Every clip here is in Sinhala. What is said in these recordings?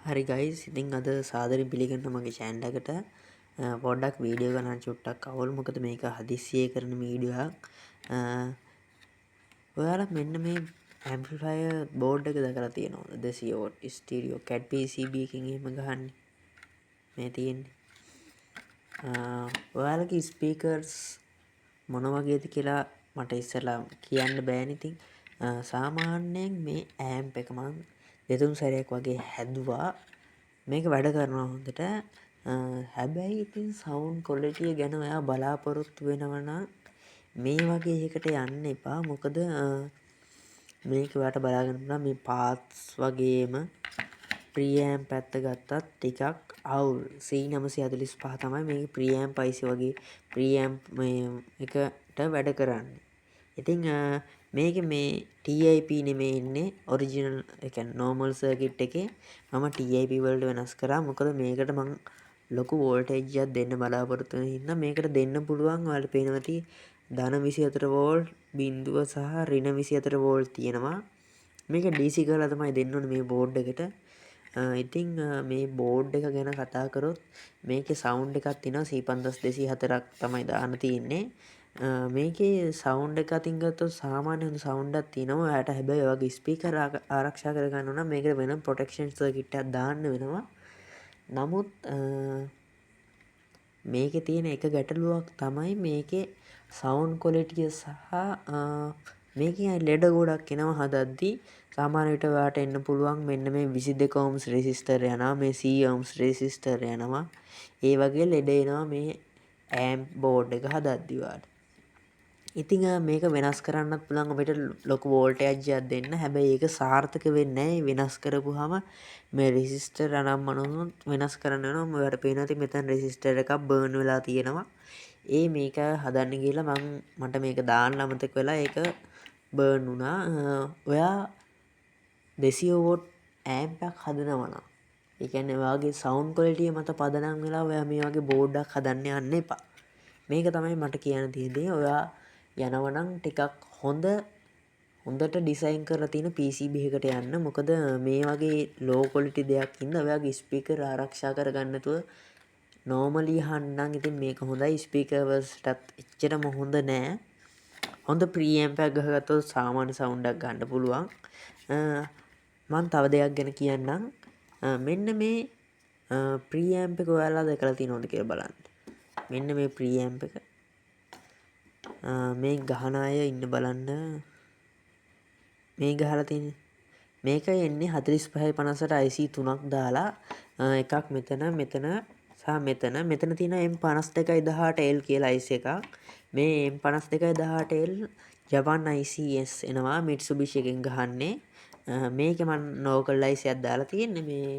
හරි ගයිස්, ඉතින් අද සාදරයෙන් පිළිගන්න මගේ චැනල් එකට. පොඩ්ඩක් වීඩියෝ ගන්න චුට්ටක් අවුල්, මොකද මේක හදිස්සියේ කරන වීඩියෝ එකක්. ඔයාලා මෙන්න මේ ඇම්ප්ලිෆයර් බෝඩ් එක දැකලා තියෙනවද? 200 වොට් ස්ටීරියෝ කැට් PCB එකකින් එහෙම ගහන්නේ මේ තියෙන්නේ. ඔයාලගේ ස්පීකර්ස් මොන වගේද කියලා මට ඉස්සෙල්ලා කියන්න බෑනේ. ඉතින් සාමාන්‍යයෙන් මේ ඇම්ප් එක මං දෙතුන් සැරයක් වගේ හැදුවා. මේක වැඩ කරනවා හොඳට. හැබැයි ඉතින් සවුන්ඩ් ක්වොලිටිය ගැන ඔයා බලාපොරොත්තු වෙනවා නම් මේ වගේ එකකට යන්න එපා. මොකද මේක ඔයාට බලාගන්න පුළුවන් මේ පාත්ස් වගේම ප්‍රීඇම්ප් පැත්ත ගත්තත් ටිකක් අවුල්. C945 තමයි මේක ප්‍රීඇම්ප් IC වගේ ප්‍රීඇම්ප් මේ එකට වැඩ කරන්නේ. ඉතින් මේකේ මේ TIP නෙමෙයි එන්නේ ඔරිජිනල්, ඒ කියන්නේ නෝමල් සර්කිට් එකේ. මම TIP වලට වෙනස් කරා. මොකද මේකට මං ලොකු වෝල්ටේජ් එකක් දෙන්න බලාපොරොත්තු වෙන හින්දා මේකට දෙන්න පුළුවන්. ඔයාලට පේනවා ඇති ධන 24 වෝල්ට් බිංදුව සහ ඍණ 24 වෝල්ට් තියෙනවා. මේක DC කරලා තමයි දෙන්න ඕනේ මේ බෝඩ් එකට. ඉතින් මේ බෝඩ් එක ගැන කතා කරොත් මේකේ සවුන්ඩ් එකක් තියෙනවා. C5204ක් තමයි දාන්න තියෙන්නේ. මේකේ සවුන්ඩ් එක අතින් ගත්තොත් සාමාන්‍ය හොඳ සවුන්ඩ් එකක් තියෙනවා ඔයාට. හැබැයි ඔයාගේ ස්පීකර් ආරක්ෂා කරගන්න නම් මේකට වෙනම ප්‍රොටෙක්ෂන් සර්කිට් එකක් දාන්න වෙනවා. නමුත් මේකේ තියෙන එක ගැටලුවක් තමයි මේකේ සවුන්ඩ් ක්වොලිටිය සහ මේකෙන් ලෙඩ ගොඩක් එනවා හදද්දි. සමහර විට ඔයාට එන්න පුළුවන් මෙන්න මේ 22 ඕම්ස් රෙසිස්ටර් යනවා, මේ 100 ඕම්ස් රෙසිස්ටර් යනවා. ඒ වගේ ලෙඩ එනවා මේ ඇම්ප් බෝඩ් එක හදද්දි ඔයාට. ඉතින් මේක වෙනස් කරන්නත් පුළුවන් අපිට ලොකු වෝල්ටේජ් එකක් දෙන්න. හැබැයි ඒක සාර්ථක වෙන්නේ නැහැ. වෙනස් කරපුවාම මේ රෙසිස්ටර් අනම් වෙනස් කරන්න වෙනවා. ඔයාලට පේනවා ඇති මෙතන රෙසිස්ටර් එකක් බර්න් වෙලා තියෙනවා. ඒ මේක හදන්න ගිහලා මට මේක දාන්න අමතක වෙලා ඒක බර්න් වුණා. ඔයා 200 වොට් ඇම්ප් එකක් හදනවා නම්, ඒ කියන්නේ ඔයාගේ සවුන්ඩ් ක්වොලිටිය මත පදනම් වෙලා ඔයා මේ වගේ බෝඩ් එකක් හදන්න යන්න එපා. මේක තමයි මට කියන්න තියෙන දේ. ඔයා යනවා නම් ටිකක් හොඳට ඩිසයින් කරලා තියෙන PCB එකකට යන්න. මොකද මේ වගේ ලෝ ක්වොලිටි දෙයක් හින්දා ඔයාගේ ස්පීකර් ආරක්ෂා කරගන්න නැතුව නෝමලි අහන්න නම් ඉතින් මේක හොඳයි. ස්පීකර් වලටත් එච්චරම හොඳ නෑ. හොඳ ප්‍රීඇම්ප් එකක් ගහගත්තොත් සාමාන්‍ය සවුන්ඩ් එකක් ගන්න පුළුවන්. මං තව දෙයක් ගැන කියන්නම්. මෙන්න මේ ප්‍රීඇම්ප් එක ඔයාලා දැකලා තියෙනවද කියලා බලන්න. මෙන්න මේ ප්‍රීඇම්ප් එක මේ ගහන අය ඉන්න බලන්න. මේ ගහලා තියෙන්නේ. මේක එන්නේ 45 58 IC තුනක් දාලා, එකක් මෙතන, මෙතන සහ මෙතන. මෙතන තියෙන M5218L කියලා IC එකක්. මේ M5218L ජපන් ICS එනවා, Mitsubishi එකෙන් ගහන්නේ. මේකේ මං ලෝකල් IC එකක් දාලා තියෙන්නේ මේ.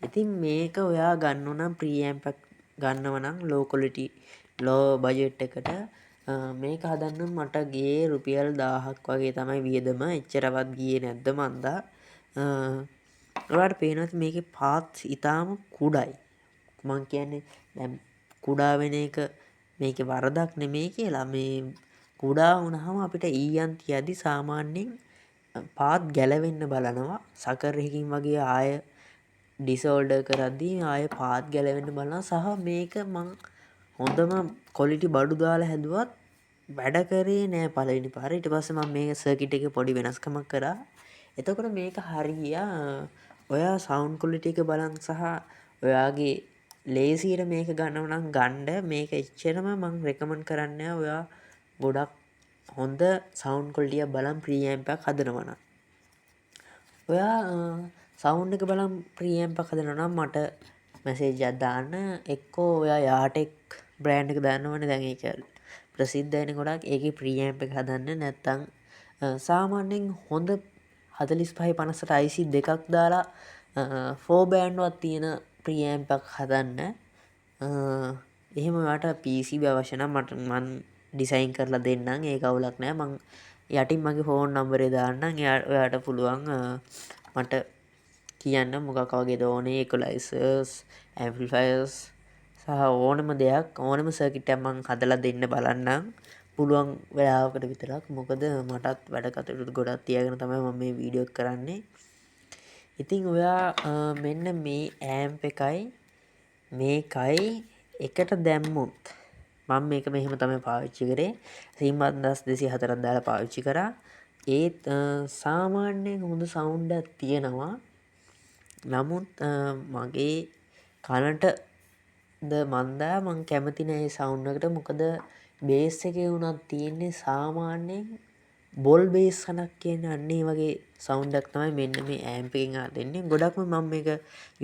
ඉතින් මේක ඔයා ගන්න නම්, ප්‍රීඇම්ප් එකක් ගන්නව නම් ලෝ ක්වොලිටි ලෝ බජට් එකට මේක හදන්න මට ගියේ රුපියල් 1000ක් වගේ තමයි වියදම. එච්චරවත් ගියේ නැද්ද මන්දා. ඔයාලට පේනවා ඇති මේකේ පාත්ස් ඉතාම කුඩයි. මං කියන්නේ දැන් කුඩා වෙන එක මේකේ වරදක් නෙමෙයි කියලා. මේ කුඩා වුණාම අපිට ඊයන් තියද්දි සාමාන්‍යයෙන් පාත් ගැලවෙන්න බලනවා. සකර් එකකින් වගේ ආය ඩිසෝල්ඩර් කරද්දී ආය පාත් ගැලවෙන්න බලනවා. සහ මේක මං හොඳම ක්වොලිටි බඩු දාලා හැදුවත් වැඩ කරේ නෑ පළවෙනි පාර. ඊට පස්සේ මම මේක සර්කිට් එකේ පොඩි වෙනස්කමක් කරා. එතකොට මේක හරි ගියා. ඔයා සවුන්ඩ් ක්වොලිටි එක බලන් සහ ඔයාගේ ලේසියට මේක ගන්නව නම් ගන්න. මේක එච්චරම මං රෙකමන්ඩ් කරන්නේ නෑ. ඔයා ගොඩක් හොඳ සවුන්ඩ් ක්වොලිටි එකක් බලන් ප්‍රීඇම්ප් එකක් හදනවා නම්. ඔයා සවුන්ඩ් එක බලන් ප්‍රීඇම්ප් එකක් හදනවා නම් මට මැසේජ් එකක් දාන්න. එක්කෝ ඔයා යාටෙක් බ්‍රෑන්ඩ් එක දන්නවනේ, දැන් ඒක ප්‍රසිද්ධයිනේ ගොඩක්. ඒකේ ප්‍රීඇම්ප් එක හදන්න. නැත්තම් සාමාන්‍යයෙන් හොඳ 45 58 IC දෙකක් දාලා ෆෝ බෑන්ඩ්වත් තියෙන ප්‍රීඇම්ප් එකක් හදන්න. එහෙම ඔයාට PCB අවශ්‍ය නම් මට මං ඩිසයින් කරලා දෙන්නම්. ඒක අවුලක් නෑ. මං යටින් මගේ ෆෝන් නම්බරේ දාන්නම්. ඔයාට පුළුවන් මට කියන්න මොකක් වගේද ඕනේ. ඉක්වලයිසර්ස්, ඇම්ප්ලිෆයර්ස් සහ ඕනම දෙයක්, ඕනම සර්කිට් එකක් මං හදලා දෙන්න බලන්නම් පුළුවන් වෙලාවකට විතරක්. මොකද මටත් වැඩ කටයුතු ගොඩක් තියාගෙන තමයි මම මේ වීඩියෝ එක කරන්නේ. ඉතින් ඔයා මෙන්න මේ ඇම්ප් එකයි මේකයි එකට දැම්මොත්, මම මේක මෙහෙම තමයි පාවිච්චි කරේ. C 5204ක් දාලා පාවිච්චි කරා. ඒත් සාමාන්‍යයෙන් හොඳ සවුන්ඩ් එකක් තියෙනවා. නමුත් මගේ කනට ද මන්දා මං කැමති නෑ ඒ සවුන්ඩ් එකට. මොකද බේස් එකේ වුණත් තියෙන්නේ සාමාන්‍යයෙන් බොල් බේස් හඬක් කියන්නේ, අන්න ඒ වගේ සවුන්ඩ් එකක් තමයි මෙන්න මේ ඇම්ප් එකෙන් දෙන්නේ. ගොඩක්ම මම මේක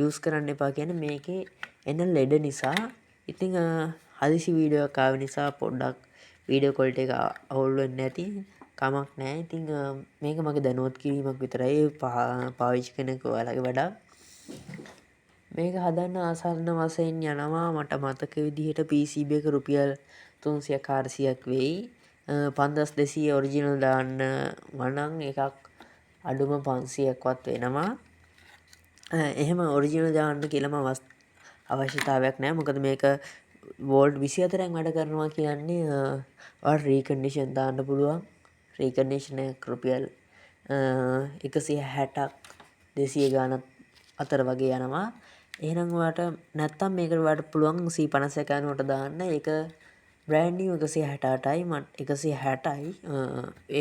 යූස් කරන්න එපා කියන්නේ මේකේ එන ලෙඩ නිසා. ඉතින් හදිසි වීඩියෝ එකක් ආව නිසා පොඩ්ඩක් වීඩියෝ ක්වොලිටි එක අවුල් වෙන්න ඇති. කමක් නෑ. ඉතින් මේක මගේ දැනුවත් කිරීමක් විතරයි. පාවිච්චි කරන එක ඔයාලගේ වැඩක්. මේක හදන්න ආසන්න වශයෙන් යනවා මට මතක විදිහට PCB එක රුපියල් 300ක් 400ක් වෙයි. 5200 ඔරිජිනල් දාන්න වනම් එකක් අඩුම 500ක්වත් වෙනවා. එහෙම ඔරිජිනල් දාන්න කියලාම අවශ්‍යතාවයක් නෑ. මොකද මේක වෝල්ට් 24න් වැඩ කරනවා කියන්නේ ඔයාලට රීකන්ඩිෂන් දාන්න පුළුවන්. රීකන්ඩිෂන් එකක් රුපියල් 160ක් 200 ගානක් අතර වගේ යනවා. එහෙනම් ඔයාට නැත්තම් මේකට ඔයාට පුළුවන් C51 වෙනුවට දාන්න. ඒක බ්‍රෑන්ඩ් නිව් 168යි, මට 160යි.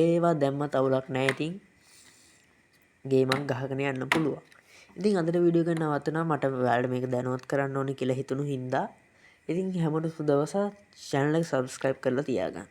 ඒවා දැම්මත් අවුලක් නෑ. ඉතින් ගේමක් ගහගෙන යන්න පුළුවන්. ඉතින් අදට වීඩියෝ එක නවත්තනවා. මට ඔයාලට මේක දැනුවත් කරන්න ඕනේ කියලා හිතුණු හින්දා. ඉතින් හැමෝටම සුබ දවසක්. චැනල් එක සබ්ස්ක්‍රයිබ් කරලා තියාගන්න.